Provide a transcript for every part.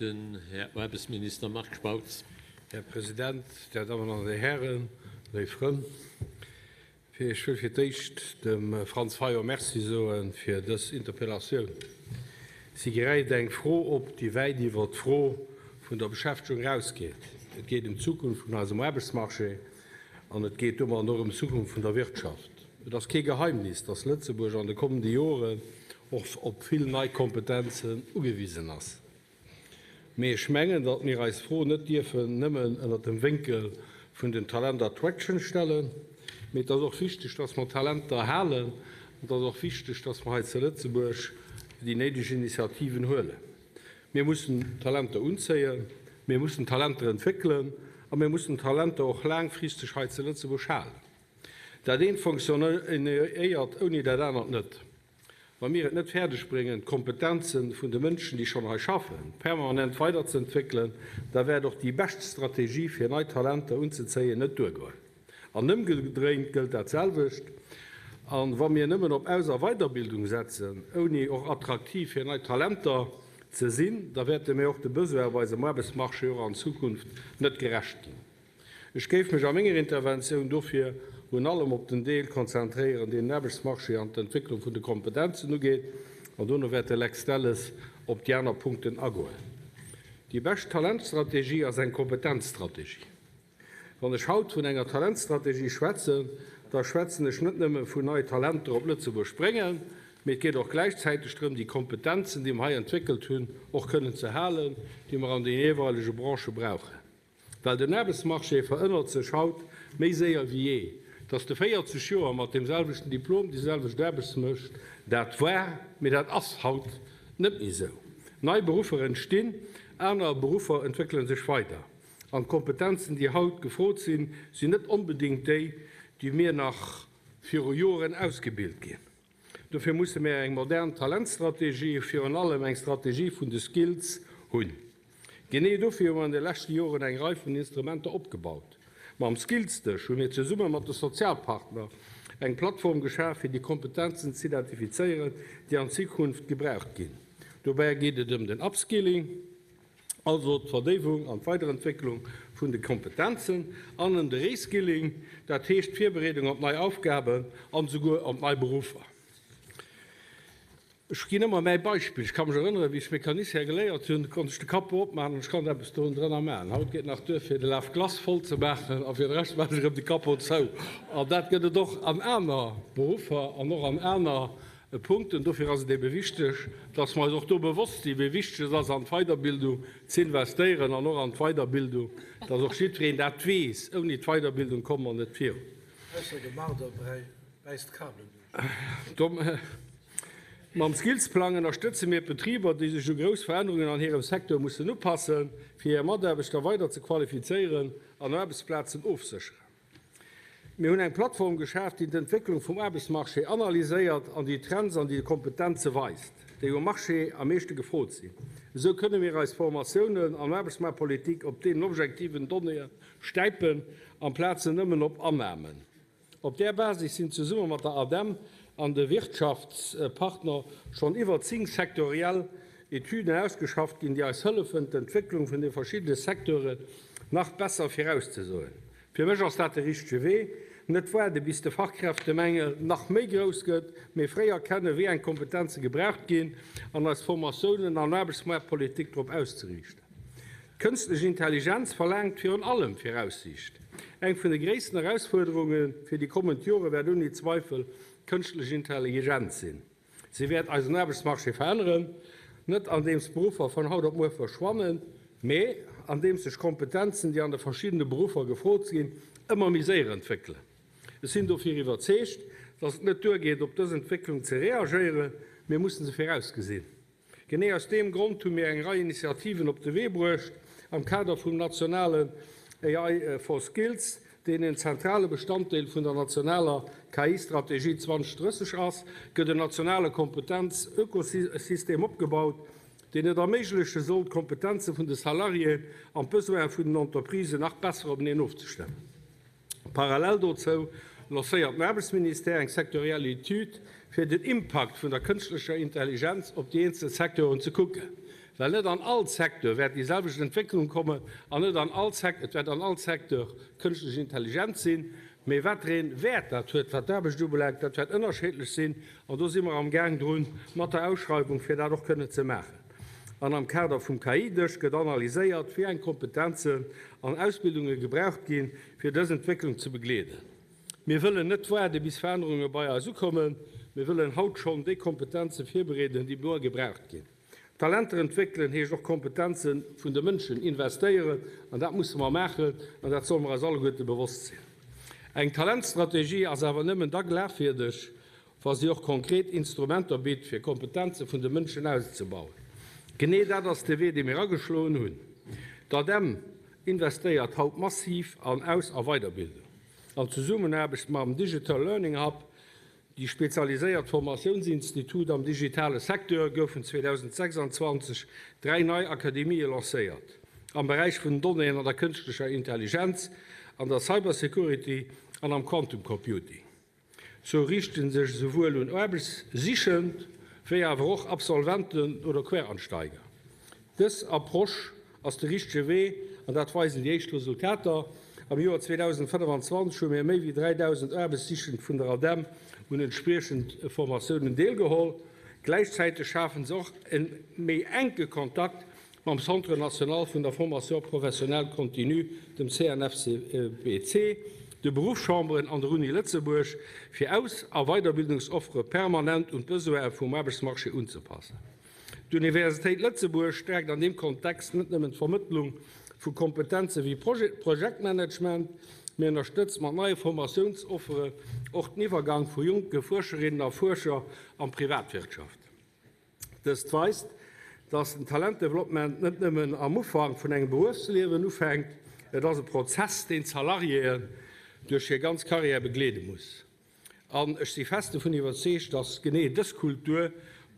Den Här Aarbechtsminister Marc Spautz. Här President, Dir Dammen an Dir Hären, léif Frënn, ech wëll fir d'éischt dem Franz Fayot Merci soe fir dës Interpellatioun. Si gräift eng Fro op, déi wäit iwwer d'Fro vun der Beschäftegung erausgeet. Et geet ëm d'Zukunft vun eisem Aarbechtsmarché an et geet domat och ëm d'Zukunft vun der Wirtschaft. Et ass kee Geheimnis, dass Lëtzebuerg an de kommende Joren och op vill nei Kompetenzen ugewisen ass. Mee ech mengen, datt mir eis d'Fro net dierfen nëmmen ënnert dem Wénkel vun den Talent Attraction stellen, mee et ass och wichteg, datt mer Talenter halen, an et ass och wichteg, datt mer hei zu Lëtzebuerg déi néideg Initiativen huelen. Mir mussen Talenter unzéien, mir mussen Talenter entwéckelen a mir mussen Talenter och laangfristeg hei zu Lëtzebuerg halen. Dat eent fonctionnéiert ouni dat anert net. Wa mir et net fäerdeg bréngen, d'Kompetenze vun de Mënschen, déi schonn hei schaffen, permanent weiderzeentwéckelen, da wäert och déi bescht Strategie, fir nei Talenter unzezéien, net duergoen. An ëmgedréint gëllt dat selwecht. A wa mir nëmmen op Aus a Weiderbildung setzen, ouni och attraktiv fir nei Talenter ze sinn, da wäerte mir och de Besoin op eisem Aarbechtsmarché och an Zukunft net gerecht ginn. Ech géif mech a menger Interventioun dofir vrun allem op den Deel konzentréieren, deen den Aarbechtsmarché an d'Entwécklung vun de Kompetenzen ugeet, an dono wäert de Lex Delles op déi aner Punkten agoen. Déi bescht Talentstrategie ass eng Kompetenzstrategie. Wann ech haut vun enger Talentstrategie schwätzen, da schwätzen ech net nëmme vun nei Talenter op Lëtzebuerg bréngen, mee et geet och gläichzäiteg drëm, déi Kompetenzen, déi mer hei entwéckelt hunn, och kënnen ze halen, déi mer an de jeeweilege Branchë brauchen. Well den Aarbechtsmarché verënnert sech haut méi séier wéi jee. Dass de 40 Joer mat deem selwechten Diplom déi selwecht Aarbecht mécht, dat war, mee dat ass haut net méi esou. Nei Beruffer entstinn, aner Beruffer entwéckele sech weider. An d'Kompetenzen, déi haut gefrot sinn, sinn net onbedéngt déi, déi mir nach viru Joren ausgebilt ginn. Dofir musse mir eng modern Talentstrategie, virun allem eng Strategie vun de Skills hunn. Genee dofir hu mir an de leschte Joren eng Rei vun Instrumenter opgebaut. Mam Skillsdësch hu mir zesumme mat de Sozialpartner eng Plattform geschaf, fir déi Kompetenzen z'identifizéieren, déi an Zukunft gebraucht ginn. Dobäi geet et ëm den Upskilling, also d'Verdéiwung an d'Weiderentwécklung vun de Kompetenzen, an ëm de Reskilling, dat heescht d'Virbereedung op nei Aufgaben an esouguer op nei Beruffer. Ech ginn ëmmer mäi Beispill, Ech ka mech erënneren, wéi ech Mecanicien geléiert hunn, konnt ech de Capot opmaachen an ech konnt eppes do drënner maachen. Haut geet nach duer, fir de Lave-glace voll ze maachen a fir de Rescht maachen ech erëm de Capot zou. An dat gëtt et och an aner Beruffer an och an aner E Punkt, an dofir ass et ebe wichteg, dass mer eis och do bewosst sinn, wéi wichteg et ass, an d'Weiderbildung ze investéieren an och an d'Weiderbildung, dass och jiddwereen dat weess, Ouni d'Weiderbildung komme mer net virun. Ausser de Marderbräi bäisst d'Kabelen duerch. Mam Skillsplang ënnerstëtze mir d'Betriber, déi sech u grouss Verännerungen an hirem Secteur mussen upassen, fir hir Mataarbechter weider ze qualifizéieren an Aarbechtsplazen ofsécheren. Mir hunn eng Plattform geschaf, déi d'Entwécklung vum Aarbechtsmarché analyséiert an déi Trends an déi Kompetenze weist, déi um Marché am meeschte gefrot sinn. Esou kënne mir eis Formatiounen an Aarbechtsmaartpolitik op deenen objektiven Donnéeë stäipen, amplaz se nëmmen op Annamen. Op där Basis sinn zesumme mat der ADEM an de Wirtschaftspartner schonn iwwer 10 sektoriell Etüden ausgeschafft ginn, déi eis hëllefen, d'Entwécklung vun de verschiddene Secteuren nach besser virauszesoen. Fir mech ass dat de richtege Wee, net waarde bis de Fachkräftemängel nach méi grouss gëtt, mee fréi erkennen, wéi eng Kompetenze gebraucht ginn an eis Formatiounen an Aarbechtsmaartpolitik drop auszeriichten. D'Kënstlech Intelligenz verlaangt virun allem Viraussiicht. Eng vun de gréissten Erausfuerderunge fir déi kommend Jore wäert ouni Zweifel d'Kënschtlech Intelligenz sinn. Si wäert eisen Aarbechtsmarché veränneren, net andeems Beruffer vun haut op muer verschwannen, mee andeems sech Kompetenzen, déi an de verschiddene Beruffer gefrot sinn, ëmmer méi séier entwéckelen. Ech sinn dofir iwwerzeegt, dass et net duergeet, op dës Entwécklung ze reagéieren, mir mussen se virausgesinn. Genee aus deem Grond hu mir eng Rei Initiativen op de Wee bruecht am Kader vum nationalen AI for Skills, deen en zentrale Bestanddeel vun der nationaler KI-Strategie 2030 ass, gëtt en nationale Kompetenz-Ökosystem opgebaut, deen et erméigleche soll, d'Kompetenze vun de Salariéen an d'Besoine vun den Entreprisen nach besser openeen ofzestëmmen. Parallel dozou lancéiert den Aarbechtsministère eng sektoriell Etüd, fir den Impakt vun der kënschtlecher Intelligenz op déi eenzel Secteuren ze kucken. Well net an all Secteur wäert déi selwecht Entwécklung kommen an net an all Sec, et wäert an all Secteur kënschtlech Intelligenz sinn, mee wat fir ee Wäert dat huet, wat d'Aarbecht ubelaangt, dat wäert ënnerscheedlech sinn. An do si mer amgaang drun mat der Ausschreiwung, fir dat och kënnen ze maachen. An am Kader vum KI-Dësch gëtt analyséiert, wéi eng Kompetenzen an Ausbildunge gebraucht ginn, fir dës Entwécklung ze begleeden. Mir wëllen net waarde bis Verännerunge bei eis ukommen, mir wëllen haut schonn déi Kompetenze virbereeden, déi muer gebraucht ginn. Talenter entwéckelen heescht och Kompetenze vun de Mënschen investéieren, an dat musse mer maachen an dat solle mer eis alleguerte bewosst sinn. Eng Talentstrategie ass awer nëmmen da glafwierdeg, wa si och konkret Instrumenter bitt, fir Kompetenze vun de Mënschen auszebauen. Genee dat ass de Wee, dee mir ageschloen hunn. D'ADEM investéiert haut massiv an Aus a Weiderbildung. An Zesummenaarbecht mam Digital Learning Hub, déi spezialiséiert Formatiounsinstitut am digitale Secteur, goufen 2026 dräi nei Akademië lancéiert, am Beräich vun den Donnéeën an der kënschtlecher Intelligenz, an der Cybersecurity an am Quantum Computing. Sou riichte sech esouwuel un Aarbechtssichend wéi awer och Absolventen oder Quereinsteiger. Dës Approche ass de richtege Wee an dat weisen déi éischt Resultater. Am Joer 2025 hu mir méi wéi 3.000 Aarbechtssichend vun der ADEM un entspriechend Formatiounen deelgeholl. Gläichzäiteg schafe se och e méi enke Kontakt mam Centre national vun der Formation professionnelle continue, dem CNFCPC, de Beruffschamberen an der Uni Lëtzebuerg, fir Aus a Weiderbildungsoffere permanent un d'Besoine vum Aarbechtsmarché unzepassen. D'Universitéit Lëtzebuerg stäerkt an deem Kontext net nëmmen d'Vermëttlung vu Kompetenze wéi Projektmanagement, mee ënnerstëtzt mat neie Formatiounsoffere och den Iwwergang vu jonke Fuerscherinnen a Fuerscher an d'Privatwirtschaft. Dëst weist, dass den Talentdeveloppement net nëmmen am Ufank vun engem Beruffsliewen ufänkt, et ass e Prozess, deen d'Salariéen duerch hir ganz Karriär begleede muss. An ech si fest dovun iwwerzeegt, dass genee dës Kultur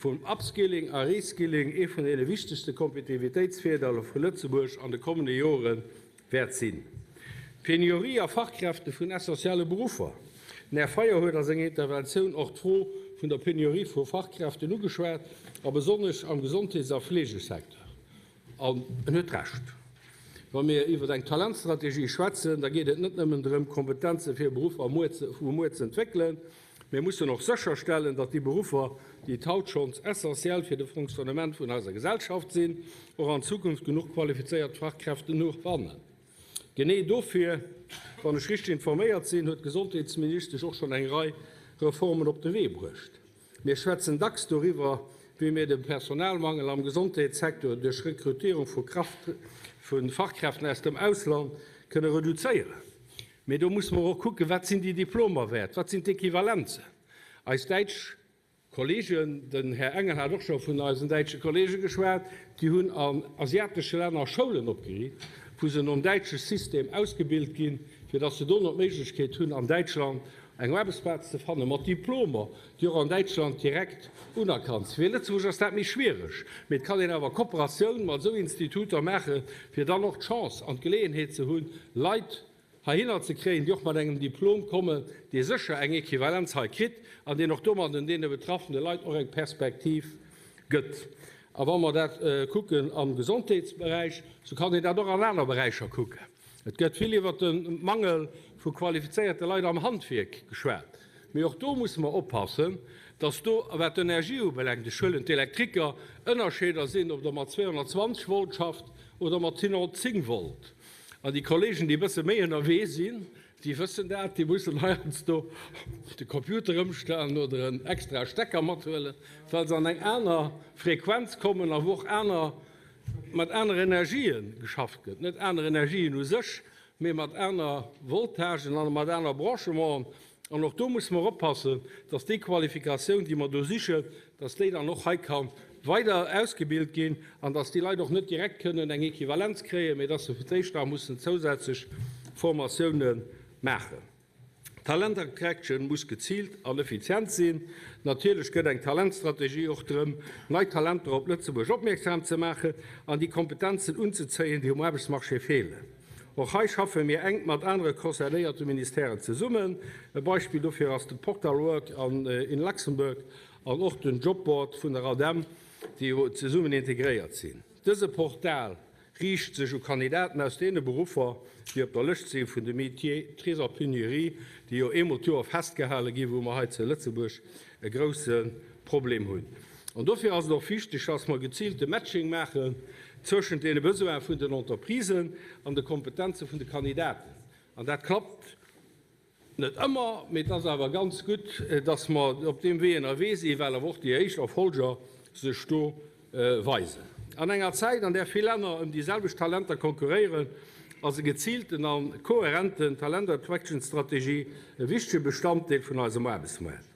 vum Upskilling a Reskilling ee vun deene wichtegste Kompetitivitéitsvirdeeler vu Lëtzebuerg an de kommende Jore wäert sinn. D'Penurie a Fachkräfte vun essentielle Beruffer. Den Här Fayot huet a senger Interventioun och d'Fro vun der Penurie vu Fachkräften ugeschwat, a besonnesch am Gesondheets a Fleegesecteur. An en huet Recht. Wa mir iwwer eng Talentstrategie schwätzen, da geet et net nëmmen drëm, Kompetenze fir Beruffer vu muer ze entwéckelen. Mir mussen och sécherstellen, datt déi Beruffer, déi et haut schonns essentiell fir de Fonctionnement vun eiser Gesellschaft sinn, och an Zukunft genuch qualifizéiert Fachkräften fannen. Genee dofir, wann ech richteg informéiert sinn, huet d'Gesondheetsministesch och schonn eng Rei Reformen op de Wee bruecht. Mir schwätzen dacks doriwwer, wéi mir de Personalmangel am Gesondheetssecteur duerch Rekrutierung vu Fachkräften aus dem Ausland kënne reduzéieren. Mee do musse mer och kucken, Wat sinn déi Diplomer wäert? Wat sinn d'Equivalenzen? Eis däitsch Kollegen, den Här Engel hat och scho vun eisen däitsche Kollege geschwat, déi hunn an asiatesche Länner Schoulen opgeriicht, wou se nom däitsche System ausgebilt ginn, fir datt se dono d'Méiglechkeet hunn, an Däitschland eng Aarbechtsplaz ze fanne mat Diplomer, déi och an Däitschland direkt unerkannt sinn. Fir Lëtzebuerg ass dat méi schwiereg, mee et kann een awer Kooperatioun mat esou Instituter maachen, fir dann och d'Chance an d'Geleeënheet ze hunn, Leit heihinner ze kréien, déi och mat engem Diplom kommen, dee sécher eng Equivalenz hei kritt an deen och domadden deene betraffene Leit och eng Perspektiv gëtt. A wa mer dat kucken am Gesondheetsberäich, sou kann een dat och an aner Beräicher kucken. Et gëtt vill iwwert de Mangel vu qualifizéierte Leit am Handwierk geschwat, mee och do musse mer oppassen, dass do, wat d'Energie ubelaangt, ech huelen d'Elektriker, Ënnerscheeder sinn, ob Der mat 220 Volt schafft oder mat 110 Volt. An déi Kollegen, déi e bësse méi ënnerwee sinn, déi wëssen dat, déi mussen heiansdo de Computer ëmstellen oder en extrae Stecker mathuelen, well se an eng aner Frequenz kommen a wou och aner mat aner Energië geschafft gëtt, net aner Energien u sech, mee mat aner Voltagen an mat aner Branchementen. An och do musse mer oppassen, dass déi Qualifikatioun, déi mer do sichen, dass déi dann och hei ka weider ausgebilt ginn an dass déi Leit och net direkt kënnen eng Equivalenz kréien, mee dass se fir d'éischt nach mussen zousätzlech Formatiounen maachen. Talent Attraction muss geziilt an effizient sinn. Natierlech gëtt eng Talentstrategie och drëm, nei Talenter op Lëtzebuerg opmierksam ze maachen an déi Kompetenzen unzezéien, déi um Aarbechtsmarché feelen. Och hei schaffe mir enk mat anere concernéierte Ministèren zesummen. E Beispill dofir ass de Portal Work in Luxembourg an och den Jobboard vun der ADEM, déi jo zesummen integréiert sinn. Dëse Portal riicht sech u Kandidaten aus deene Beruffer, déi op der Lëscht si vun de Métiers très en pénurie, déi jo eemol d'Joer festgehale ginn, wou mer hei zu Lëtzebuerg e grouse Problem hunn. An dofir ass et och wichteg, dass mer geziilte Matching maachen zwëschent deene Besoine vun den Entreprisen an de Kompetenze vun de Kandidaten. An dat klappt net ëmmer, mee et ass awer ganz gutt, dass mer op deem Wee ënnerwee sinn, well awer och déi éischt Erfolger sech do weisen. An enger Zäit, an där vill Länner ëm déi selwecht Talenter konkurréieren, ass e geziilten a kohärenten Talent-Attraction-Strategie e wichtege Bestanddeel vun eisem Aarbechtsmoart.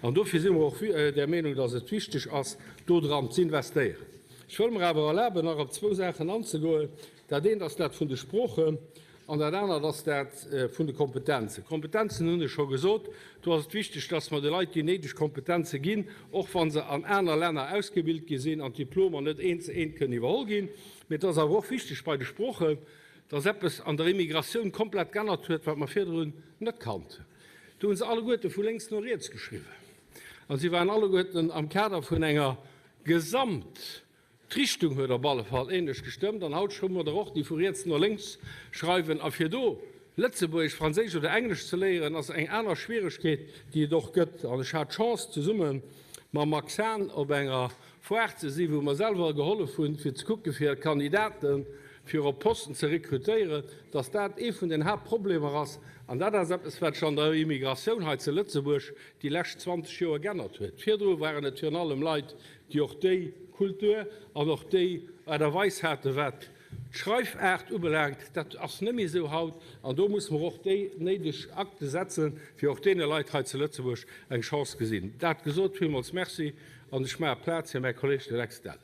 An dofir si mer och der Meenung, dass et wichteg ass, dodran z'investéieren. Ech wëll mer awer erlaben, nach op zwou Saachen anzegoen. Dat eent ass dat vun de Sproochen an dat anert ass dat vun de Kompetenzen. Kompetenzen hunn ech scho gesot. Do ass et wichteg, dass mer de Leit déi néideg Kompetenze ginn, och wa se an aner Länner ausgebilt gi sinn an d'Diplomer net eent zu eent kënnen iwwerholl ginn. Mee et ass awer och wichteg bei de Sproochen, dass eppes an der Immigratioun komplett g'ännert huet, wat mer virdrun net kannten. Do hu se alleguerte vu lénks no riets geschriwwen a si waren alleguerten am Kader vun enger Gesamt. D'Richtung huet op alle Fall ähnlech gestëmmt an haut hu mer der och, déi vu riets no lénks schreiwen. A fir do Lëtzebuergesch, Franséisch oder Englesch ze léieren, ass eng aner Schwieregkeet, déi et och gëtt. An ech hat d'Chance, zesumme mam Max Hahn op enger Foire ze sinn, wou mer selwer gehollef hunn, fir ze kucken, fir Kandidaten fir op Posten ze rekrutéieren, dass dat ee vun den Haaptproblemer ass. An dat ass eppes, wat sech an der Immigratioun hei ze Lëtzebuerg déi lescht 20 Joer g'ännert huet. Virdru waren et virun allem Leit, déi och déi Kultur an och déi Aart a Weis haten, wat d'Schreifaart ubelaangt. Dat ass net méi esou haut an do musse mer och déi néideg Akte setzen, fir och deene Leit hei zu Lëtzebuerg eng Chance gesinn. Dat gesot, villmools Merci an ech maache Plaz fir mäi Kolleeg, de Lex Delles.